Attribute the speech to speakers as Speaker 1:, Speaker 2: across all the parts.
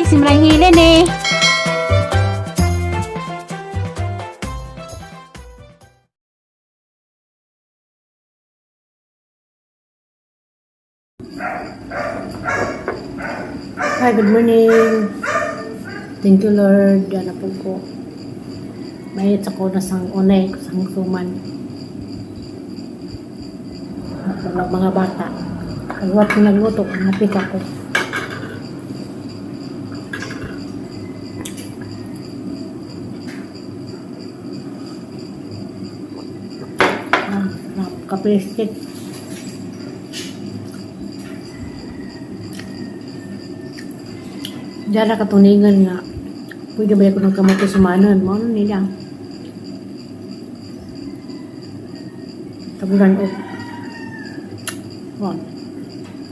Speaker 1: Simrang hilin eh.
Speaker 2: Hi, good morning. Thank you, Lord. Ano po ko. May sa ko na sang unay, sang suman. At mga bata. Pagwat ko nagluto, napik ako. Ah, sarap. Kape stick. Diyan na katuningan nga. Pwede ba ako nagkamote sumanon? Mao na nila. Tabulan og. Wow.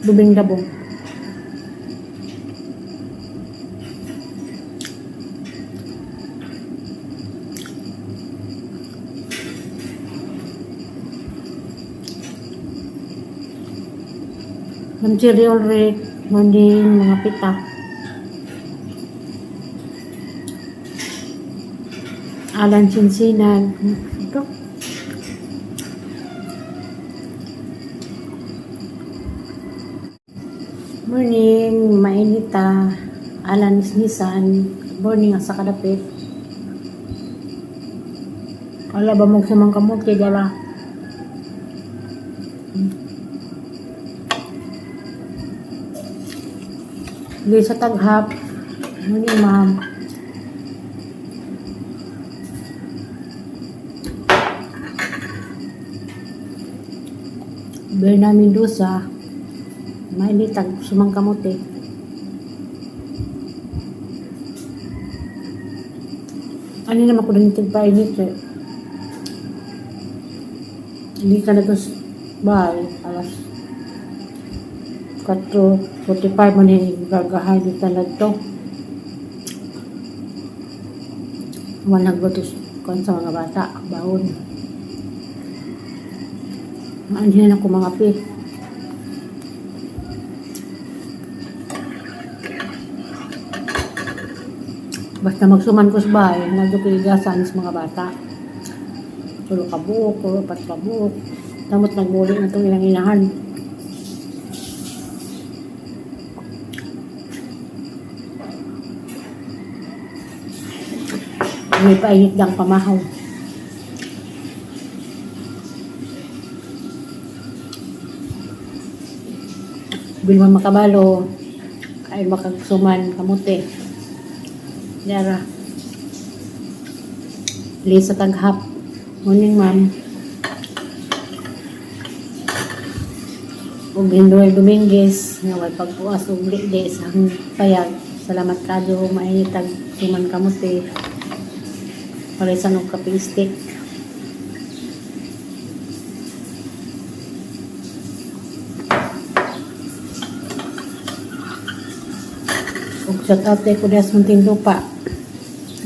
Speaker 2: Lubing dabong. Ma'am Cherry Ulrich, morning mga pita. Alan Sinsinan. Ito. Morning, mainita. Alan Nisnisan. Morning, sa kadapit. Ala ba mong sumang kamote, dala? Lisa Taghap. Morning, ma'am. Berna Mendoza. Mainitag sumang kamote. Ano naman ko din painit eh. Hindi ka na to bahay. Alas 4:45 man eh, gagahay dito na to. Walang nagluto kon sa mga bata. Baon. Maanhin ako mga pi. Basta magsuman ko sa bahay, nandun ko igasan sa mga bata. Tulo ka buok, o apat ka buok. Tamot nagbuli na itong ilang inahan. May painit lang pamahaw. Bilma makabalo, kain makagsuman, kamuti. Yara. Lisa Taghap. Morning, ma'am. Ug Hinduel Dominguez nga way pagpuas og di sa payag. Salamat kadyo mainit ag suman kamuti. Parisan og kape stick. Ug shout out kay Kuya Muntinlupa.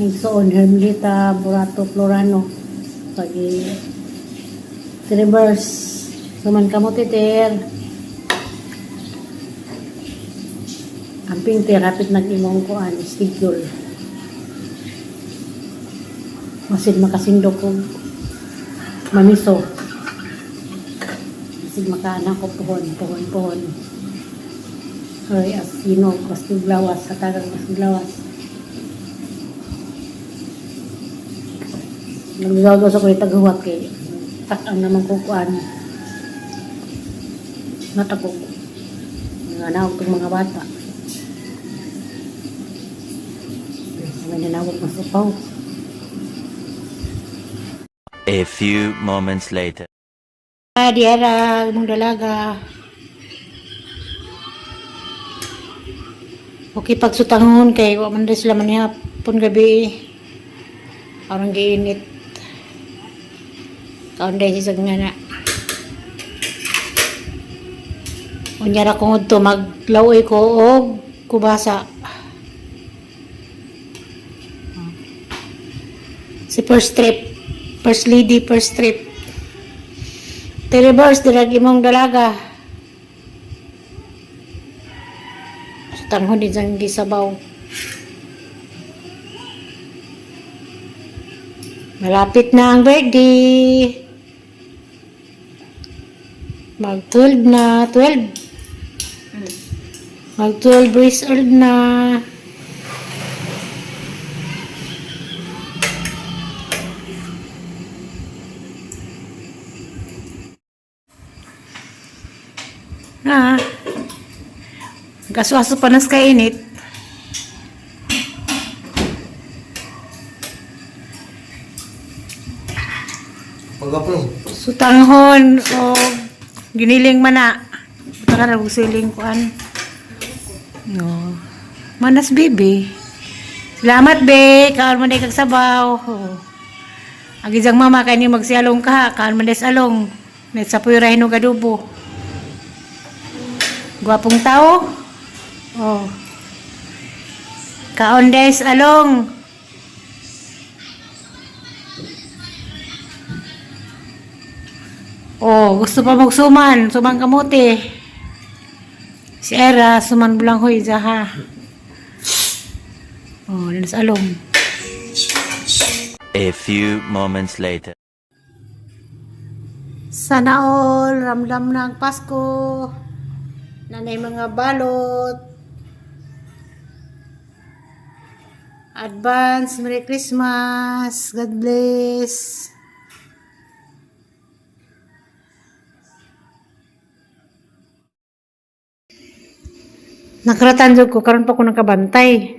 Speaker 2: Nagsuon Hermelita Burato Florano. Pagi reverse. Suman kamuti ter. Amping ter hapit nag-imong kuan schedule. Masid makasindok og mamiso. Masid makaana ko pohon, pohon, pohon. Ay, asino, bastig lawas, hatagang bastig lawas. Nagdagaw sa ko taghuwat kay tak-ang naman ko kuan. Natako. Nga naog tong mga bata. May nanawag mas upaw.
Speaker 3: A few moments later.
Speaker 2: Ah, diara, mong dalaga. Okay, pagsutangon kay wa man sila manihapon gabi. Aron giinit. Kaon dahil sa nga na. Unya ra ko ngadto maglaoy ko og kubasa. Si first trip, first lady first trip. Telebars dirag imong dalaga. Sa tanghon din sang gisabaw. Malapit na ang birthday. Mag 12 na, 12. Mag 12 years old na. Na. Kaso-aso pa nas kainit.
Speaker 1: Pagkapro.
Speaker 2: Sutanghon o giniling mana. Buta ka na og siling kuan. No. Manas baby. Salamat be, kaon man day kag sabaw. Oh. Ang isang mama kay ni magsialong ka, kaon man day sa along. Net sa puy ra hinog adobo. Gwapong tao. Oh. Kaon day sa along. Oh, gusto pa magsuman, suman kamote. Si Era, suman bulang hoy jaha. Oh, linis along.
Speaker 3: A few moments later.
Speaker 2: Sana all, ramdam na ang Pasko. Nanay mga balot. Advance, Merry Christmas. God bless. Nakaratan jud ko karon pa ko nakabantay.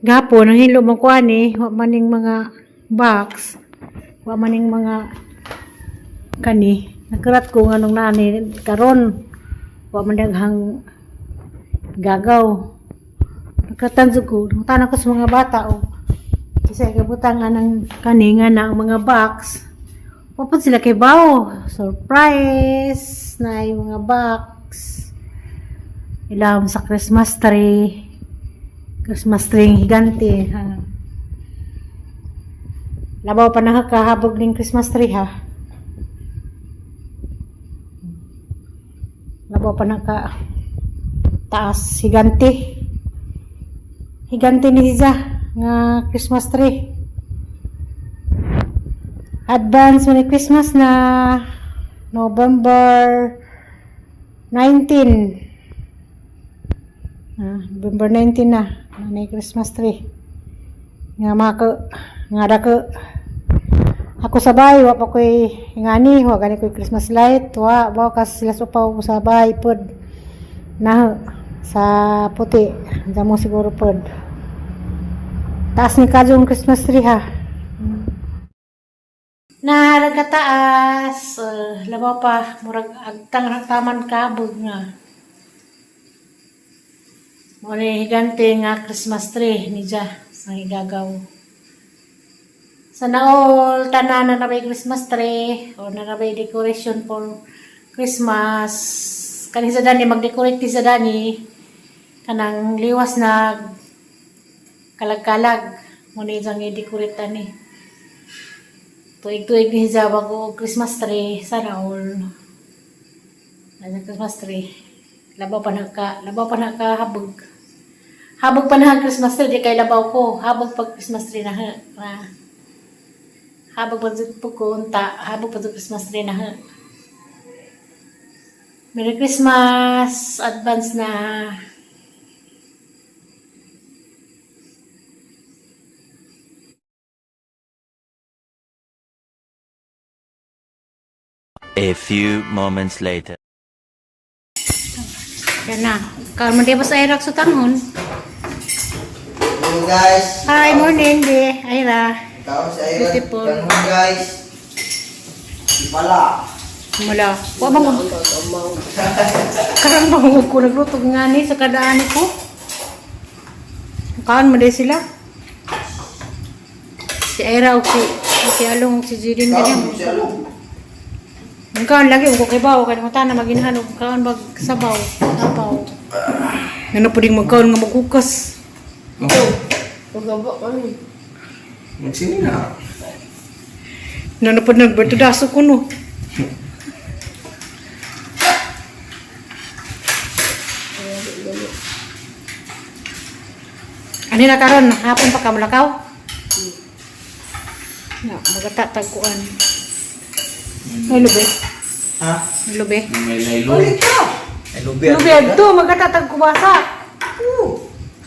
Speaker 2: Gapo nang hilo mo ko ani, wa maning mga box, wa maning mga kani. Nakarat ko nga nung naani karon wa man daghang gagaw. Nakaratan jud ko, nangutana ko sa mga bata o kasi kabutang anang kani nga na ang mga box. Wa pud sila kay bawo. Surprise na yung mga box. Ilam sa Christmas tree. Christmas tree higante. Ha. Labaw pa nakakahabog ning Christmas tree ha. Labaw pa naka taas higante. Higante ni siya nga Christmas tree. Advance Merry Christmas na November 19. Ah, November 19 na. Nanay Christmas tree. Nga mako, nga dako. Ako sa bahay, wa pa ko'y ngani, wa gani ko'y Christmas light, wa, wa kas sila upaw ko sa bahay pod. Na sa puti, andyan mo siguro pod. Taas ni kadyo ang Christmas tree ha. Naharag ka taas, labaw pa, murag agtang taman kabog nga. Mo ni higante nga Christmas tree ni Ja sa gigagaw. Sana all tanan na nabay Christmas tree o na nabay decoration for Christmas. Kani sa dani mag-decorate ni sa dani kanang liwas na kalag-kalag mo ni jang i-decorate ani. Tuig-tuig ni siya bago Christmas tree sana all. Nasa Christmas tree. Labaw pa nakahabog. Habog pa na ang Christmas tree, di kay labaw ko. Habog pag Christmas tree na, ha. Na. Habog pa jud po ko unta, habog pa jud Christmas tree na. Ha. Merry Christmas! Advance na.
Speaker 3: A few moments later.
Speaker 2: Yan na. Karon man di ba sa Iraq sa tangon?
Speaker 1: Hello guys.
Speaker 2: Hi, morning, di. Ira.
Speaker 1: Ikaw si Iron.
Speaker 2: Beautiful.
Speaker 1: Tanghon guys. Ipala.
Speaker 2: Mula. Wa bang Karon ba ko nagluto nga ni sa kadaan ko. Kaon man di sila. Si Ira o si Along o si Jirin
Speaker 1: Ikaw
Speaker 2: ganyan.
Speaker 1: si Along.
Speaker 2: Ang kaon lagi ko kay bawo kay mata na maginhan og kaon bag sabaw, tapaw. Ngano puding magkaon nga maghukas.
Speaker 1: Magsini na.
Speaker 2: Ngano pud nagbertudaso ko no. Ani na karon hapon pa ka mulakaw? Na, magatatagkuan. May lubi.
Speaker 1: Ha?
Speaker 2: May lubi.
Speaker 4: May nylon.
Speaker 1: Ulit ka! Ay, lubi.
Speaker 2: Lubi adto, magatatag kubasa.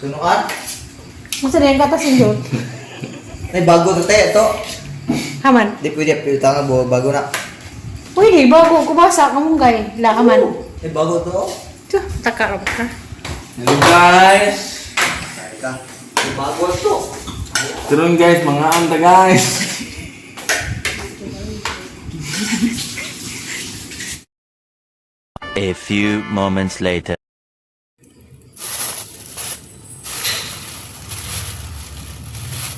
Speaker 1: Sunuan?
Speaker 2: Masa na yung gatas inyo?
Speaker 1: Ay, bago to te, ito.
Speaker 2: Haman.
Speaker 1: Di pwede, pwede nga, bago na.
Speaker 2: Pwede, bago kubasa, kamunggay. La, haman.
Speaker 1: Ay, bago to.
Speaker 2: Tuh, taka ra ba ka?
Speaker 4: Hello guys!
Speaker 1: Ay ka. Ay, bago to.
Speaker 4: Turun guys, mga anta guys!
Speaker 3: A few moments later.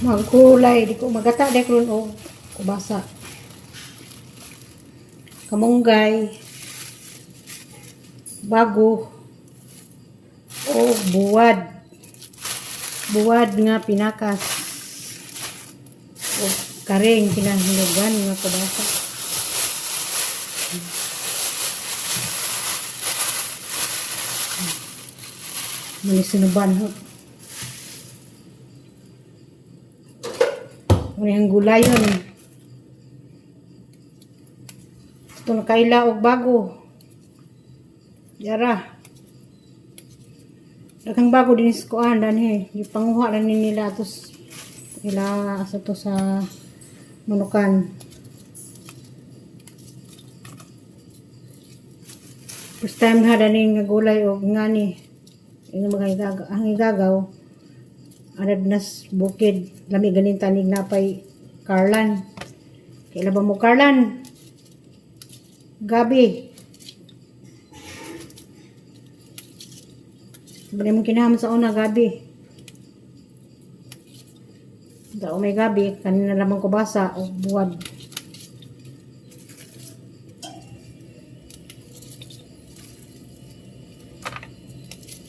Speaker 2: Magkulay, di ko magata di ko o kubasa. Kamunggay. Bago. O buwad. Buwad nga pinakas. O karing pinahinugan nga kubasa. Malisunuban ho. Ang gulayon. Ito na kaila og bago. Yara. Daghang bago din sa kuan danhi. Gipanguha na ni nila atos ila sa to sa manukan. First time na dani nga gulay og ngani. Yung mga igagaw, ang igagaw anad nas bukid lami ganin tanig napay Carlan. Kaila ba mo Carlan? Gabi. Bali mong kinaham sa una gabi. Daw may gabi kanina lamang ko basa o buwad.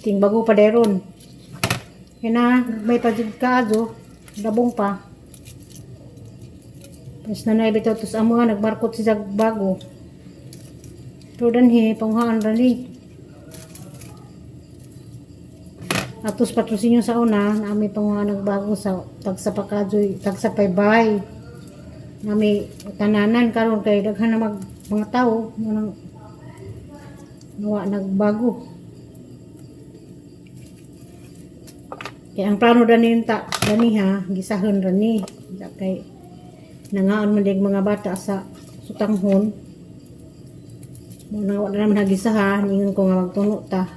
Speaker 2: Ting bago pa deron. Kaya na, may pajud ka azo, labong pa. Tapos nanay bitaw tos amo nga, nagbarkot si jag bago. Pero danhi, panghaan rani. Atos patrosinyo sa una, na may panghuhaan nagbago sa tagsa pakajoy, tagsa paybay. Na may tananan karon kay daghan na mag mga tao munang nawa nagbago. Kaya ang plano dani ta dani ha, gisahon rani. Da kay nangaon man dig mga bata sa sutanghon. Mo na wala naman hagisaha, ningon ko nga magtuno ta.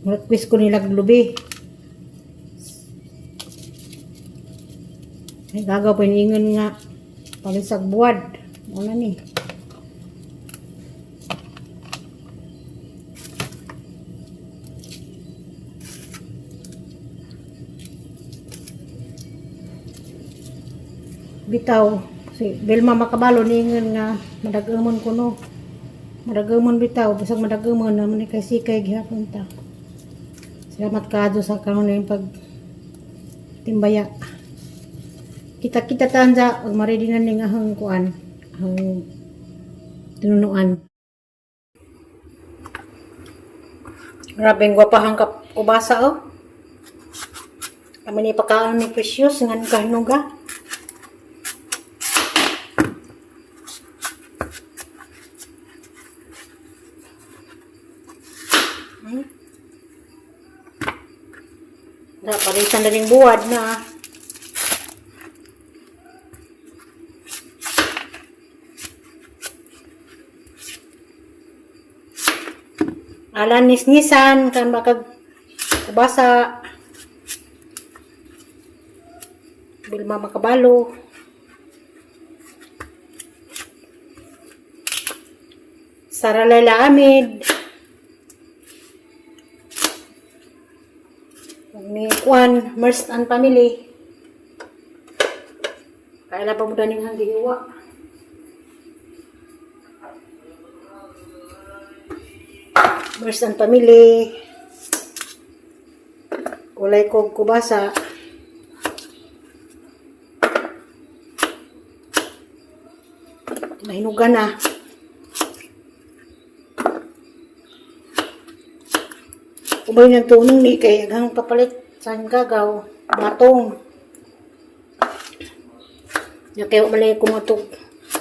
Speaker 2: Request ko nila lubi. Ay gagaw pa ningon nga palisag buwad. Mo na ni. Bitaw si Belma makabalo ningon nga madagamon ko no. Madagamon bitaw bisag madagamon naman ni kay sikay gihapon ta. Salamat kaadto sa karon yung pag timbaya. Kita-kita tanza ug maready na ning ahang kuan, ahang tinunuan. Grabe ang gwapahang kubasa oh. Kami ni pagkaon ni Precious ngan kahinuga. Da, parisan na rin buwad na. Alan nisnisan kan bakag kubasa. Bilma makabalo. Sara Laila Amid. Ni Kwan, Merce and Family. Kaila pa mo daning hang gihiwa. Merce and Family. Kulay kog kubasa. Nahinugan na. Ubay ng tunong ni kay aghang papalit sa gagaw batong. Nya kay wa man lagi ko matug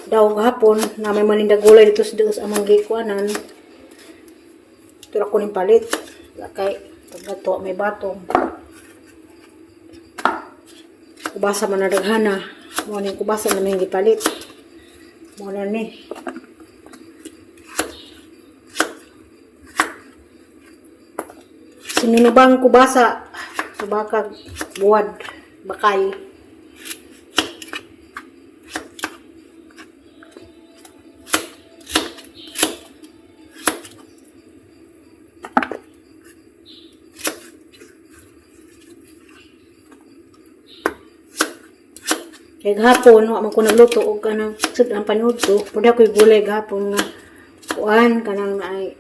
Speaker 2: daw gahapon na may maninda gulay dito sa Dios amang gikuanan. Tura ko ning palit. Kay pagkato may batong. Kubasa man na daghana. Mo ning kubasa na may gipalit. Mo na ni. Sinunubang kubasa. Subakag buwad bakay. Kay gahapon wa man ko nagluto og kanang sud ang panudto. Pud ako'y gulay gahapon nga kuan kanang naay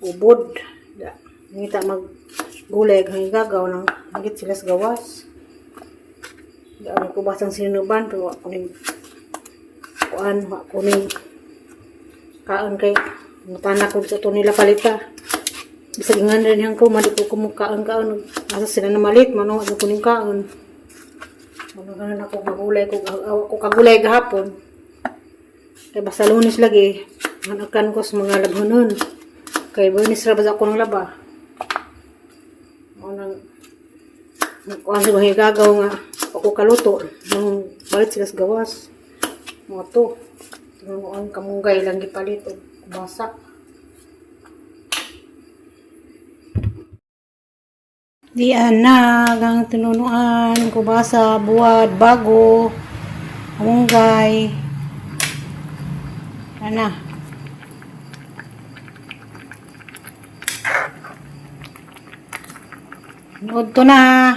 Speaker 2: ubod. Da, ngita mag gulay kay gagaw nang higit sila sa gawas. Da ko basang sinuban pero wa ko ning kuan wa ko ning kaon kay mutana ko sa to nila palita. Bisag ingan rin ko madi ko kumukaon kaon asa sila na malit mano wa ko ning kaon. Ano ganun ako magulay ko awa ko kagulay gahapon. Kay basta Lunes lagi hanakan ko sa mga labhonon. Kay Lunes ra ba ako ng laba. Mo nang kuan sa mga gagaw nga ako kaluto nang balik sila sa gawas. Mga to. Ang kamunggay lang gipalit og kubasa. Diyan na, gang tinunuan, kubasa, buwad, bago, kamunggay. Ana. Nood to na.